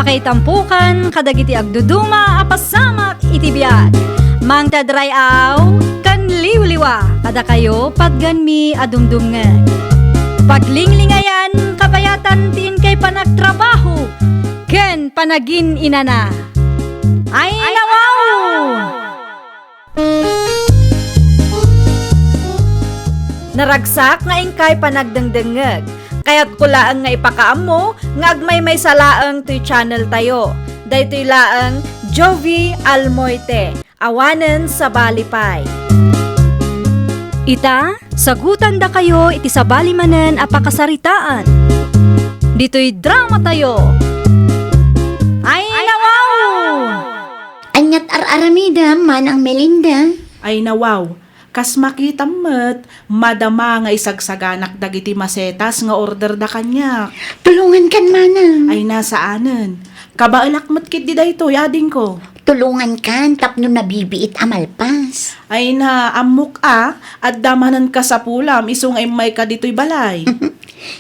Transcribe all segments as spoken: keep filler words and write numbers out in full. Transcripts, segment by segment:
Ay tampukan kadagiti agduduma a pasamak iti biag. Mangted ray-aw ken liwliwa kadakayo patgenmi a dumdumngeg. Paglinglingayan, kabayatan ti inkay panagtrabaho ken panagin-inana. Ay, nawaw! Naragsak nga inkay panagdengdengngeg. Kayatko laeng nga ipakaammo nga agmaymaysa laeng toy channel tayo. Daytoy laeng Jovie Almoite, awanen sabali pay. Ita, sagutandakayo iti sabali manen a pakasaritaan. Ditoy drama tayo. Ay, nawaw! Aniat ar-aramidem, Manang Melinda? Ay, nawaw. Kas makitam met, madama nga isagsaganak dagiti masetas nga orderda kaniak. Tulongankan, Manang. Ay, nasaanen. Kabaelak met ketdi daytoy, adingko. Tulongankan tapno nabibiit a malpas. Ay na, ammok a, adda manen kasapulam isu nga immayka ditoy balay.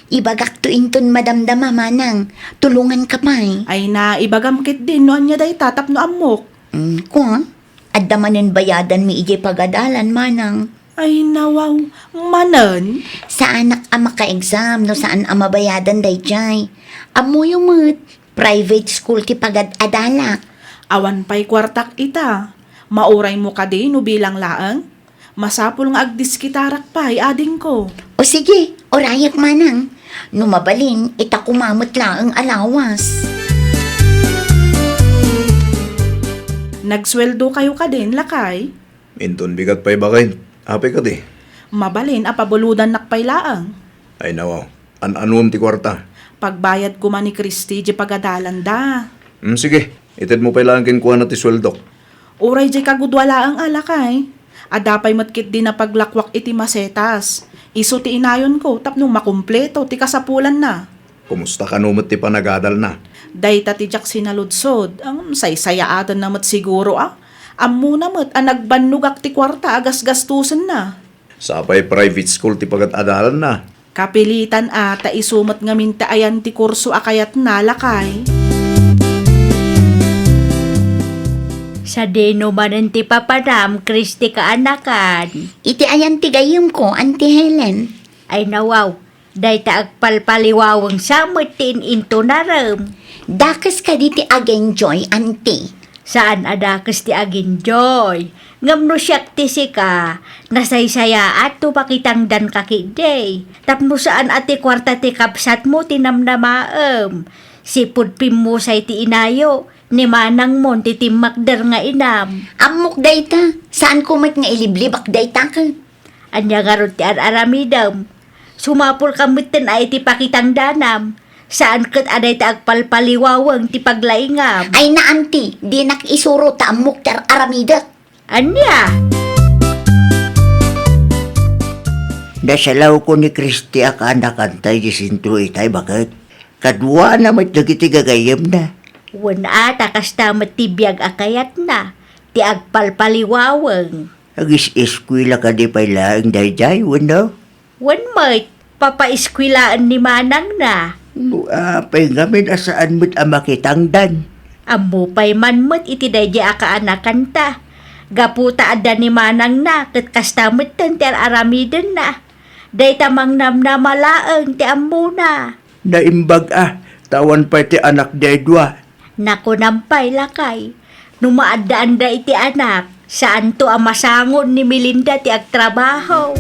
Ibagakto inton madamdama, Manang. Tulonganka pay. Ay na, ibagam ketdin no ania dayta tapno ammok. Mm, kua? Adda manen bayadanmi idiay pagadalan, Manang. Ay, nawaw. Manen? Saanak a maka-exam no saan a mabayadan daydiay. Ammoyo met, private school ti pagad-adalak. Awan pay kuartak ita. Mauraymo kadi no bilang laeng? Masapul nga agdiskitarak pay, adingko. O sige, urayak, Manang. No mabalin, ita koma met laeng a lawas. Nagsueldokayo kadin, lakay? Inton bigat pay baket, apay kadi? Mabalin a pabulodannak pay laeng. Ay, nawaw. An-anom ti kuarta? Pagbayad koma ni Christy di pagadalanda. Hmm, sige. Itedmo pay laeng kenkuana ti sueldok. Uray diay kagudua laeng a, lakay. Adda pay met ketdi napaglakuak iti masetas. Isu ti inayonko tapno makumpleto ti kasapulanna. Kumusta kano met ti panagadalna? Dayta ti diak sinaludsod. Ngem saysayaatenna met siguro a. Ammona met a nagbannogak ti kuarta a gasgastosenna. Sapay private school ti pagad-adalanna. Kapilitan a ta isu met ngamin ti ayan ti kurso a kayatna, lakay. Sadino manen ti papanam, Christy kaanakan? Iti ayan ti gayyemko, Auntie Helen. Ay, nawaw. Dayta agpalpaliwaweng sa met ti in-intunarem. Dakes kadi ti agenjoy, Auntie? Saan a dakes ti agenjoy. Ngem no siak ti sika, nasaysayaat no makitangdanka ketdi. Tapno saan a ti kuarta ti kabsatmo ti namnamaem. Sipud pimmusay ti inayo, ni manangmon ti timmakder nga inam. Ammok dayta, saanko met nga iliblibak dayta ket. Ania ngarud ti ar-aramidem? Sumapulka metten a iti pakitangdanam. Saan ket a dayta agpalpaliwaweng ti paglaingam. Ay na, Auntie, dinak isuro ta ammok ti ar-aramidek. Ania? Nasalawko ni Christy a kaanakanta idiay sentro itay, baket. Kaduana met dagiti gagayyemna. Wen a, ta kasta met ti biag a kayatna, ti agpalpaliwaweng. Agis-eskuela kadi pay laeng daydiay, wenno? Wen met, papaeskuelaen ni manangna. No apay ngamin a saan met a makitangdan? Ammo pay man met iti daydiay a kaanakanta. Gapu ta adda ni manangna ket kasta metten ti ar-aramidenna. Dayta mangnamnama laeng ti ammona. Naimbag a, ta awan pay ti anakda a dua. Nakunam pay, lakay, no maaddaanda iti anak, saanto a masangon ni Melinda ti agtrabaho.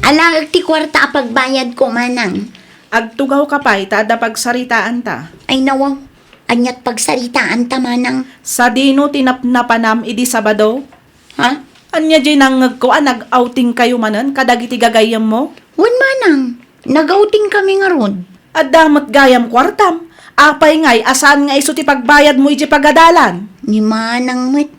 Alaek ti kuarta a pagbayadko, manang. Agtugawka pay ta adda pagsaritaanta. Ay, nawaw. Aniat pagsaritaanta, manang? Sadino ti napnapanam idi Sabado? Ha? Ania diay nangngegko a nag-outingkayo manen kadagiti gagayyemmo? Wen, manang, nag-outingkami ngarud. Adda met gayam kuartam. Apay ngay a saan nga isu ti pagbayadmo idiay pagadalan? Ni manang met,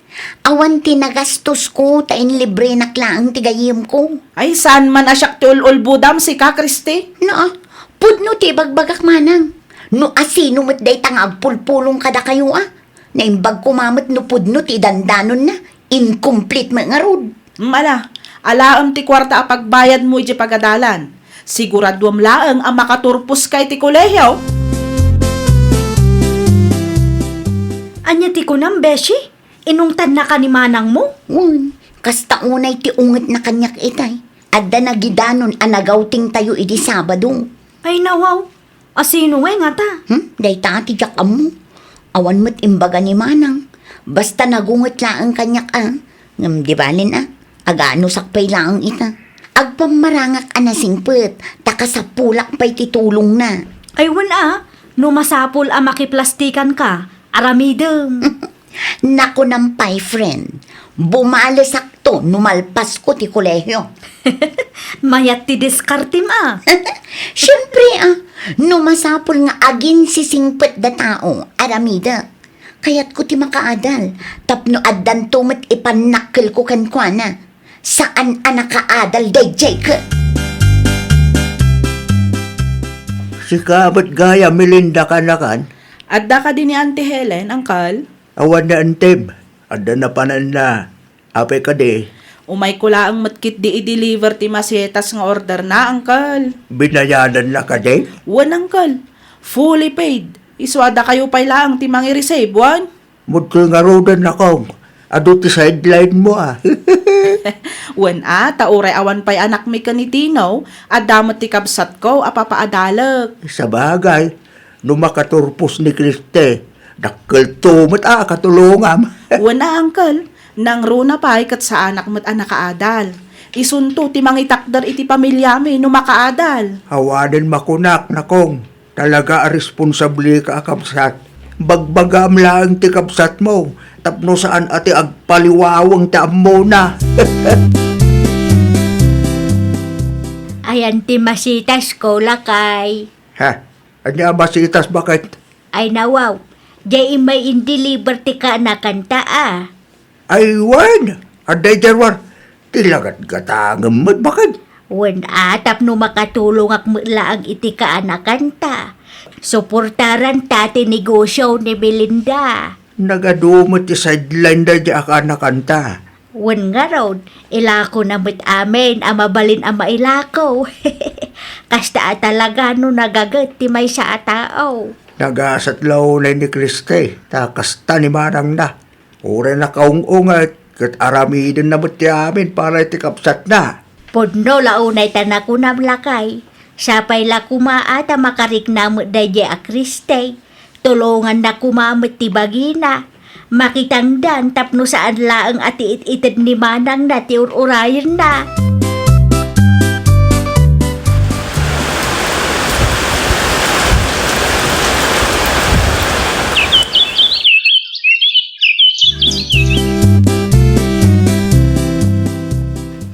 awan ti nagastosko ta inlibrenak laeng ti gayyemko. Ay, saan man a siak ti ul-ulbodam, sika, Christy? Naa, pudno ti ibagbagak, manang. No asino met dayta nga agpulpulong kadakayo a? Naimbag koma met no pudno ti dandanonna, incomplete met ngarud. Mm, ala, alaem ti kuarta a pagbayadmo idiay pagadalan. Siguraduam laeng a makaturposka iti kolehio. Ania ti kunam, Beshi? Inungtannaka ni manangmo? Wen, kasta unay ti ungetna kaniak itay. Adda nagidanon a nagawtingtayo idi Sabado. Ay, nawaw. Asino ngay ngata? Hmm? Dayta ti diak ammo. Awan met imbaga ni manang. Basta nagunget laeng kaniak a. Ngem di balen a. Aganusak pay laeng ita. Agpammarangak a nasingpet, ta kasapulak pay ti tulongna. Ay, wen a, no masapul a makiplastikanka, aramidem. Nakunam pay, friend, bumalesakto no malpasko ti kolehio. Mayat ti diskartem a. Siempre a, no masapul nga aginsisingpet da tao, aramidek. Kayatko ti makaadal, tapno addanto met ipannakkelko kenkuana. Saan a nakaadal daydiay ket. Sika met gayam, Melinda, kaanakan? Adda kadi ni Auntie Helen, Uncle? Awan ni Antem. Adda napananna. Apay kadi? Umayko laeng met ketdi i-deliver ti masetas nga orderna, Uncle. Binayadanna kadi? Wen, Uncle. Fully paid. Isu a dakayo pay laeng ti mangi-receive, wen? Mudtoy ngaruden, Nakong. Adu ti sideline mo, a. Wen a, ta uray awan pay anakmi ken ni Tino, adda met ti kabsatko a papaadalek. Sabagay, no makaturpos ni Kriste, dakkelto met a katulongam. Wen a, Uncle, nangruna pay ket saanak met a nakaadal. Isunto ti mangitakder iti pamiliami no makaadal. Awanen makunak, Nakong. Talaga a responsableka a kabsat. Bagbagaam laeng ti kabsatmo, tapno saan a ti agpaliwaweng ti ammona. Ayan ti masitasko, lakay. Ha? Ania a masitas, baket? Ay, nawaw. Diay immay in-deliver ti kaanakanta, a. Ay, wen, adda idiay ruar. Ti lagatgatangem met, baket. Wen a, tapno makatulongak met laeng iti kaanakanta. Suportaranta ti negosio ni Melinda. Nagadu met ti sideline daydiay a kaanakanta. Wen ngarud, ilakona met amin a mabalin a mailako. Kasta a talaga no nagaget ti maysa a tao. Nagasat la unay ni Kriste, ta kasta ni manangna. Uray nakaung-unget, ket aramidenna met ti amin para iti kabsatna. Pudno la unay ta nakunam, lakay. Sapay la koma a ta makarikna met daydiay a Kriste. Tulonganna koma met ti bagina. Makitangdan tapno saan laeng a ti it-ited ni manangna ti ur-urayenna.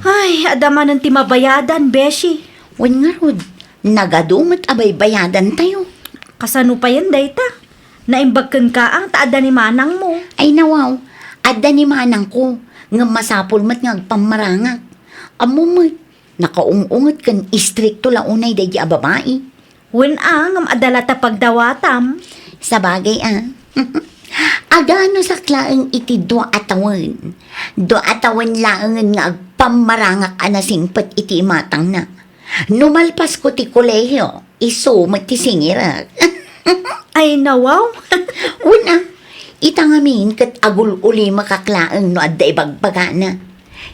Ay, adda manen ti mabayadan, Beshi. Wen ngarud, nagadu met a baybayadantayo. Kasano payen dayta? Naimbag kenka, a, ta adda ni manangmo. Ay, nawaw, adda ni manangko, ngem masapul met nga agpammarangak. Ammo met, nakaung-unget ken istrikto la unay daydiay a babai. Wen a, ngem adda la ta pagdawatam. Sabagay a. Aganusak laeng iti dua a tawen. Dua a tawen laengen nga agpammarangak a nasingpet iti imatangna. No malpasko ti kolehio, isu met ti singirek. Ay, nawaw. Wen a, ita ngamin ket agul-ulimakak laeng no adda ibagbagana.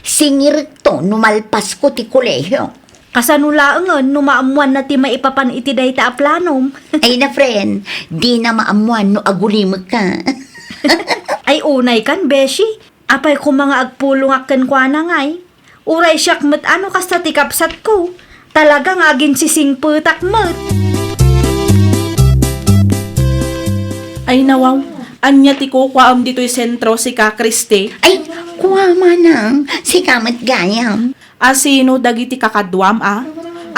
Singirekto no malpasko ti kolehio. Kasano laengen no maammoanna ti maipapan iti dayta a planom? Ay na, friend, dina maammoan no agulimekka. Ay, unaykan, Beshi. Apay koma nga agpulongak kenkuana ngay? Uray siak met a no kasta ti kabsatko. Talaga nga aginsisingpetak met. Ay, nawaw, ania ti kukuaem ditoy sentro, sika, Christy? Ay, kua manang, sika met gayam. Asino dagiti kakaduam a?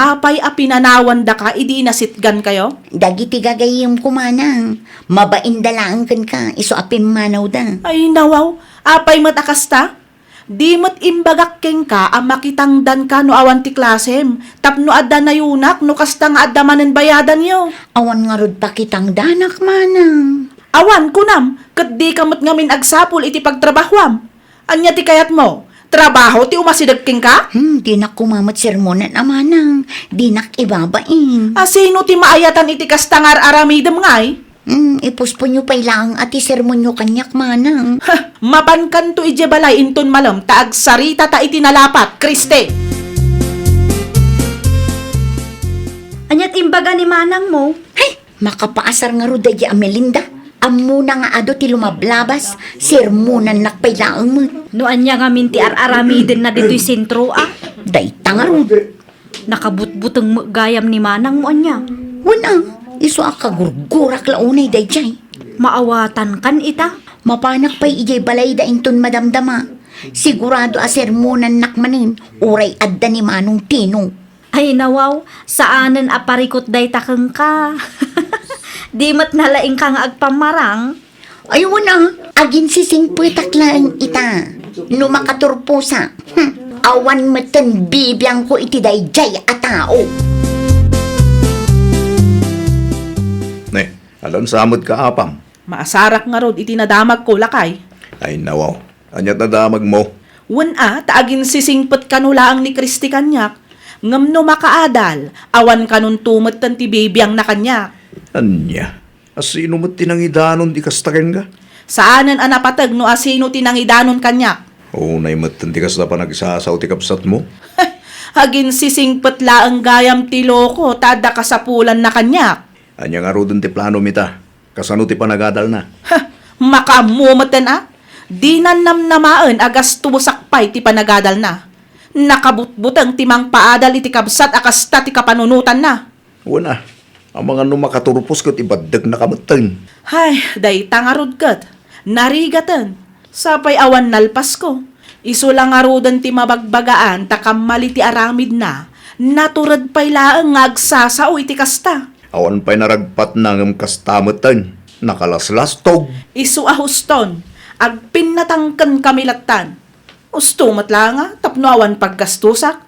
Apay a pinanawandaka idi inasitgankayo? Dagiti gagayyemko manang, mabainda laeng kenka isu a pimmanawda. Ay, nawaw, apay met a kasta? Di met imbagak kenka a makitangdanka no awan ti klasem, tapno adda nayunak no kasta nga adda manen bayadanyo. Awan ngarud pakitangdanak manang. Awan, kunam, ket dika met ngamin agsapul iti pagtrabahuam. Ania ti kayatmo? Trabaho ti umasideg kenka? Hmm, dinak koma met sermonan a manang. Dinak ibabain. A, sino ti maayatan iti kasta nga ar-aramidem ngay? Hmm, ipusponyo pay laeng a ti sermonyo kaniak, manang. Ha, mapankanto idiay balay inton malem ta agsaritata iti nalapat, Kristi. Ania ti imbaga ni manangmo? Hay, makapaasar ngarud daydi a Melinda. Ammona nga adu ti lumablabas, sermonannak pay laeng met. No ania ngamin ti ar-aramidenna ditoy sentro, a? Dayta ngarud. Nakabutbuteng met gayam ni manangmo, ania? Wen a, isu a kagurgurak la unay daydiay. Maawatankan ita. Mapanak pay idiay balayda inton madamdama. Sigurado a sermonannak manen, uray adda ni Manong Tino. Ay, nawaw, saanen a parikut dayta kenka. Di met nalaingka nga agpammarang. Ay, wen a, aginsisingpetak laeng ita. No makaturposak, hmm, awan metten bibiangko iti daydiay a tao. Ne, alansa met ka, apam? Maasarak ngarud iti nadamagko, lakay. Ay, nawaw. Ania ti nadamagmo? Wen a, ta aginsisingpet kano laeng ni Kristi kaniak. Ngem no makaadal, awan kanonto metten ti bibiangna kaniak. Ania? A, sino met ti nangidanon ti kasta kenka? Saanen a napateg no asino ti nangidanon kaniak. Unay metten ti kasta panagsasao ti kabsatmo? Aginsisingpet laeng gayam ti loko ta adda kasapulanna kaniak. Ania ngaruden ti planom ita? Kasano ti panagadalna? Ha! Makaammo metten a? Dinan namnamaen a gastosak pay ti panagadalna. Nakabutbuteng ti mangpaadal iti kabsat a kasta ti kapanunotanna. Wen a, amangan no makaturpos ket ibaddeknaka metten. Hay, dayta ngarud ket narigaten. Sapay awan nalpasko. Isu la ngaruden ti mabagbagaan ta kammali ti aramidna. Natured pay laeng nga agsasao iti kasta. Awan pay naragpatna ngem kasta metten. Nakalaslastog. Isu a huston, agpinnatangken kami lattan. Usto met la nga tapno awan paggastosak.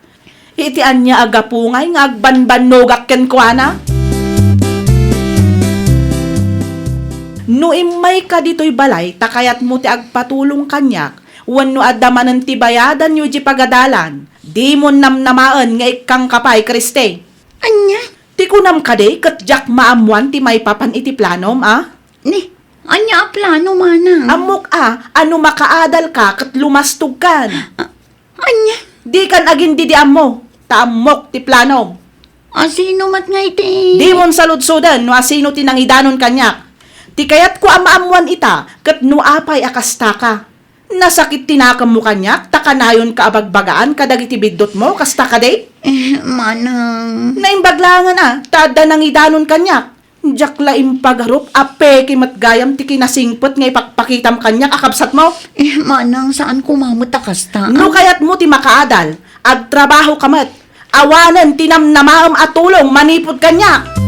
Iti ania a gapu ngay nga agbanbannogak kenkuana? No immayka ditoy balay ta kayatmo ti agpatulong kaniak, wenno adda manen ti bayadanyo idiay pagadalan, dimon namnamaen nga ikkangka pay, Kristi. Ania? Ti kunam kadi ket diak maammoan ti maipapan iti planom, a? Ni, ania a plano, manang? Ammok a, a no makaadalka ket lumastogkan. A-, ania? Dikan agindidi ammo, ta ammok ti planom. Asino met ngay ti? Dimon saludsoden no asino ti nangidanon kaniak. Ti kayatko a maammoan ita ket no apay a kastaka. Nasakit ti nakemmo kaniak ta kanayonka a bagbagaan kadagiti biddutmo, kasta kadi? Eh, manang. Naimbag laengen a, ta adda nangidanon kaniak. Diak la impagarup a peke met gayam ti kinasingpet nga ipakpakitam kaniak a kabsatmo. Eh, manang, saan koma met a kasta. No kayatmo ti makaadal, agtrabahoka met. Awanen ti namnamaem a tulong manipud kaniak.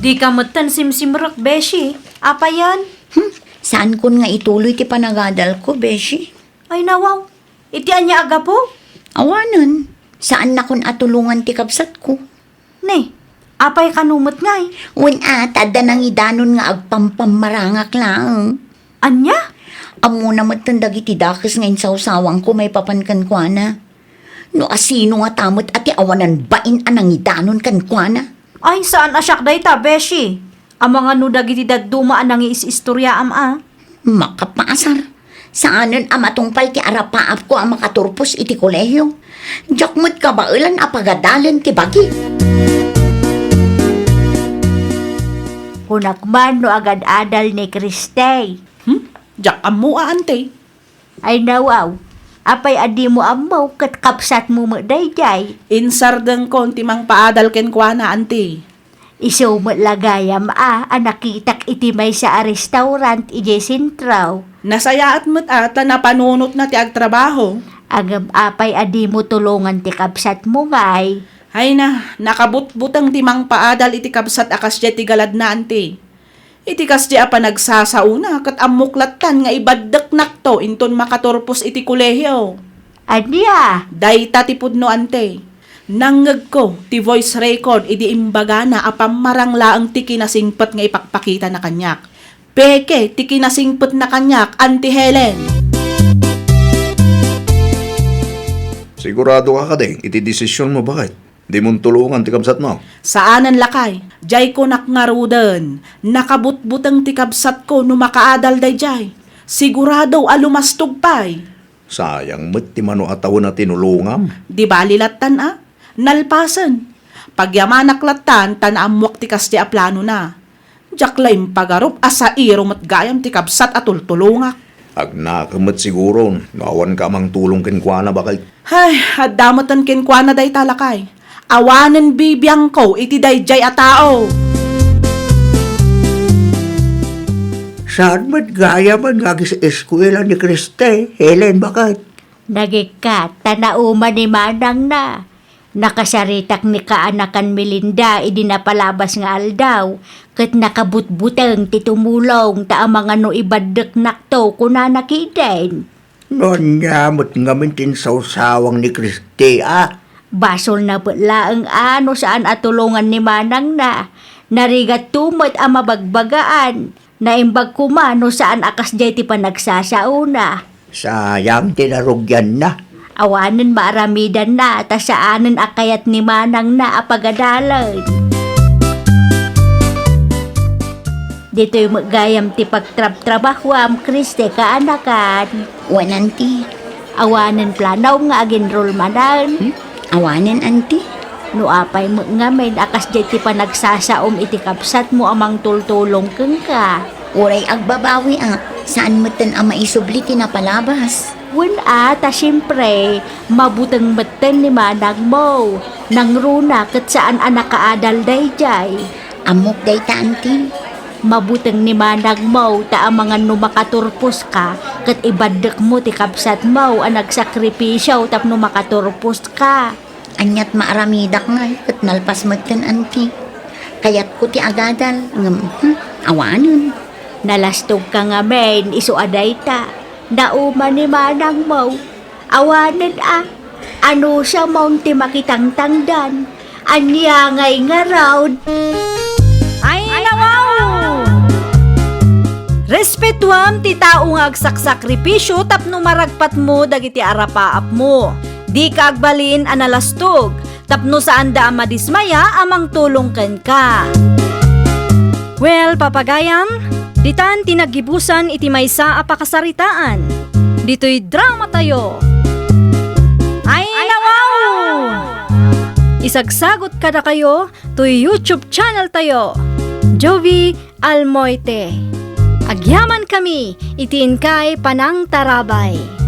Dika metten simsimrek, beshi. Apayen? Hmm, saankon nga ituloy ti panagadalko, beshi. Ay, nawaw. Iti ania a gapu? Awanen. Saannakon a tulongan ti kabsatko. Ne, apay kano met ngay? Wen a, ta adda nangidanon nga agpampammarangak laeng. Ania? Ammona metten dagiti dakes nga insawsawangko maipapan kenkuana. No asino ngata met a ti awanan bain a nangidanon kenkuana? Ay, saan a siak dayta, beshi. Amangan no dagiti dadduma a nangiis-istoriaam a. Makapaasar. Saanen a matungpal ti arapaapko a makaturpos iti kolehio. Diak met kabaelan a pagadalen ti bagi. Kunak man no agad-adal ni Kristay. Hmm? Diak ammo a, ante. Ay, nawaw. Apay a dimo ammo ket kabsatmo met daydiay? Insardengkon ti mangpaadal kenkuana, anti. Isu met la gayam a, a nakitak iti maysa a restaurant idiay sentro. Nasayaat met a ta napanunotna ti agtrabaho. Ngem apay a dimo tulongan ti kabsatmo ngay? Ay na, nakabutbuteng ti mangpaadal iti kabsat a kasdiay ti galadna, anti. Iti kasdi a panagsasaona, ket ammok lattan nga ibaddeknakto inton makaturpos iti kolehio. Ania? Dayta ti pudno, ante. Nangngegko ti voice record idi imbagana a pammarang laeng ti kinasingpet nga ipakpakitana kaniak. Peke ti kinasingpetna kaniak, Auntie Helen. Sigurado ka kadi iti desisionmo, baket? Dimon tulongan ti kabsatmo? Saanen, lakay. Diay kunak ngaruden, nakabutbuteng ti kabsatko no makaadal daydiay. Sigurado a lumastog pay. Sayang met ti mano a tawen a tinulongam. Di bali lattan a. Nalpasen. Pagyamanak lattan ta naammoak ti kasdiay a planona. Diak la impagarup a sairo met gayam ti kabsat a tultulongak. Agnakem met siguro no awan ka a mangtulong kenkuana, baket. Hay, adda meten kenkuana dayta, lakay. Awanen bibiangko iti daydiay a tao. Saan met gayam nga agis-eskuela ni Kriste, Helen, baket? Nagikkat, ta nauma ni manangna. Nakasaritak ni kaanakan Melinda idi napalabas nga aldaw, ket nakabutbuteng ti tumulong ta amangan no ibaddeknakto, kunana ketdin. No ania met ngamin ti insawsawang ni Kriste a? Basolna met laeng a no saan a tulongan ni manangna. Narigatto met a mabagbagaan. Naimbag koma no saan a kasdiay ti panagsasaona. Sayang ti narugianna. Awanen maaramidanna ta saanen a kayat ni manangna a pagadalen. Ditoy met gayam ti pagtrabtrabahuam, Kriste, kaanakan. Wen, Auntie. Awanen planaw nga ag-enroll manen? Hmm? Awanen, Auntie. No apay met ngamin a kasdiay ti panagsasaom iti kabsatmo a mangtultulong kenka? Uray agbabawi a, saan metten a maisubli ti napalabas. Wen a, ta siempre, mabuteng metten ni manangmo. Nangruna ket saan a nakaadal daydiay. Ammok dayta, Auntie. Mabuteng ni manangmo ta amangan no makaturposka, ket ibaddekmo ti kabsatmo a nagsakripisio tapno makaturposka. Aniat maaramidak ngay ket nalpas metten, Auntie. Kayatko ti agadal, ngem, hmm, awanen. Nalastogka ngamin, isu a dayta. Nauma ni manangmo. Awanen a, anusamon ti makitangtangdan. Ania ngay ngarud? Ay, nawaw! Respetuam ti tao nga agsaksakripisio tapno maragpatmo dagiti arapaapmo. Dika agbalin a nalastog, tapno saanda a madismaya a mangtulong kenka. Well, papagayam, ditan ti naggibusan iti maysa a pakasaritaan. Ditoy dramatayo. Ay, nawaw! Isagsagot kadakayo toy YouTube channel tayo, Jovi Almoite. Agyaman kami iti inkay panangtarabay.